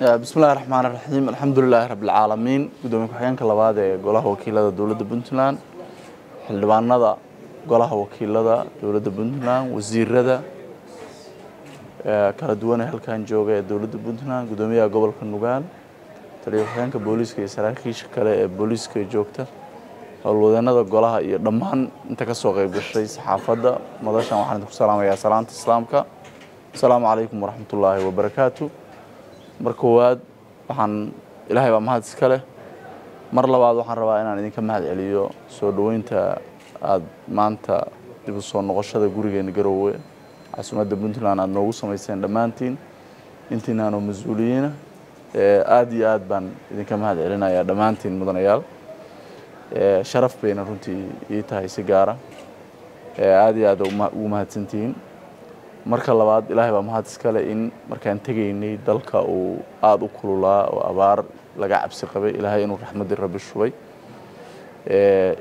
Bismillahi raxmaani raxiim, alxamdulilaahi rabbilcaalamiin. Gudoomiye ku-xigeenka labaad ee golaha wakiilada dowladda Puntland, xildhibaanada golaha wakiilada dowladda Puntland, wasiirada kala duwan ee halkan jooga ee dowladda Puntland, gudoomiyaha gobolka Nugaal, taliya ku-xigeenka booliiska iyo saraakiisha kale ee booliiska joogta, howlwadeenada golaha iyo dhammaan inta kasoo qayb gashay saxaafadda madashan, waxaan idinku salaamayaa salaanta islaamka. Asalaamu calaykum waraxmatullaahi wabarakaatu. Mar koowaad waxaan Ilaahay baa mahad iska leh. Mar labaad waxaan rabaa inaan idinka mahad celiyo soo dhoweynta aada maanta dib u soo noqoshada gurigeena Garoowe, caasimadda Puntland, aada noogu samayseen dhammaantiin intiinaanoo mas-uuliyiina. Aada iyo aad baan idinka mahad celinayaa dhammaantiin mudanayaal. Sharaf bayna runtii ii tahay si gaara, aada iyo aad ugu mahadsantihiin. Marka labaad Ilaahay baa mahad iskale in markaan tegaynay dalka uu aada u kululaa oo abaar laga cabsi qabay, Ilaahay inuu raxmaddii Rabbi shubay.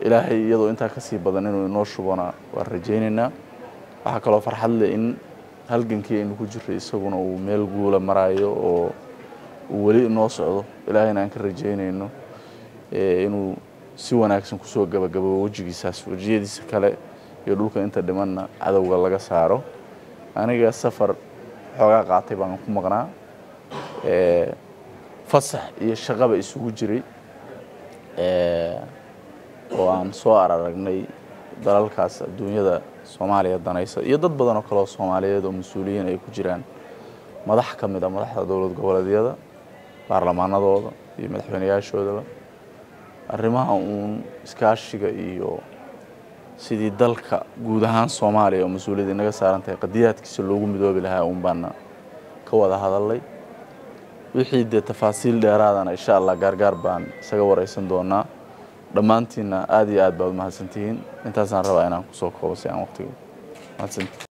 Ilaahay iyadoo intaa kasii badan inuu inoo shubona waan rajaynaynaa. Waxaa kaloo farxad leh in halgankii aynu ku jiray isaguna uu meel guula maraayo oo uu weli inoo socdo, Ilaahayna aan ka rajaynayno inuu si wanaagsan kusoo gabagaboobo wejigiisaas, wejiyadiisa kale iyo dhulka inta dhimanna cadowga laga saaro. Aniga safar xoogaa qaatay baan ku maqnaa, fasax iyo shaqaba isugu jiray, oo aan soo araragnay dalalkaas adduunyada Soomaaliya danaysa iyo dad badan oo kale oo Soomaaliyeed oo mas-uuliyiin ay ku jiraan, madax ka mid a madaxda dowlad goboleedyada, baarlamaanadooda iyo madaxweyneyaashoodaba, arrimaha uun iskaashiga iyo sidii dalka guud ahaan Soomaaliya oo mas-uuliyadda inaga saaran tahay qadiyaadkiisa loogu midoobi lahaa uun baana ka wada hadalnay. Wixii dee tafaasiil dheeraadana insha Allah gaargaar baan isaga wareysan doonaa. Dhammaantiinna aada iyo aad baad umahadsantihiin. Intaasaan rabaa inaan kusoo koobo si aan waqtiga mahadsanti.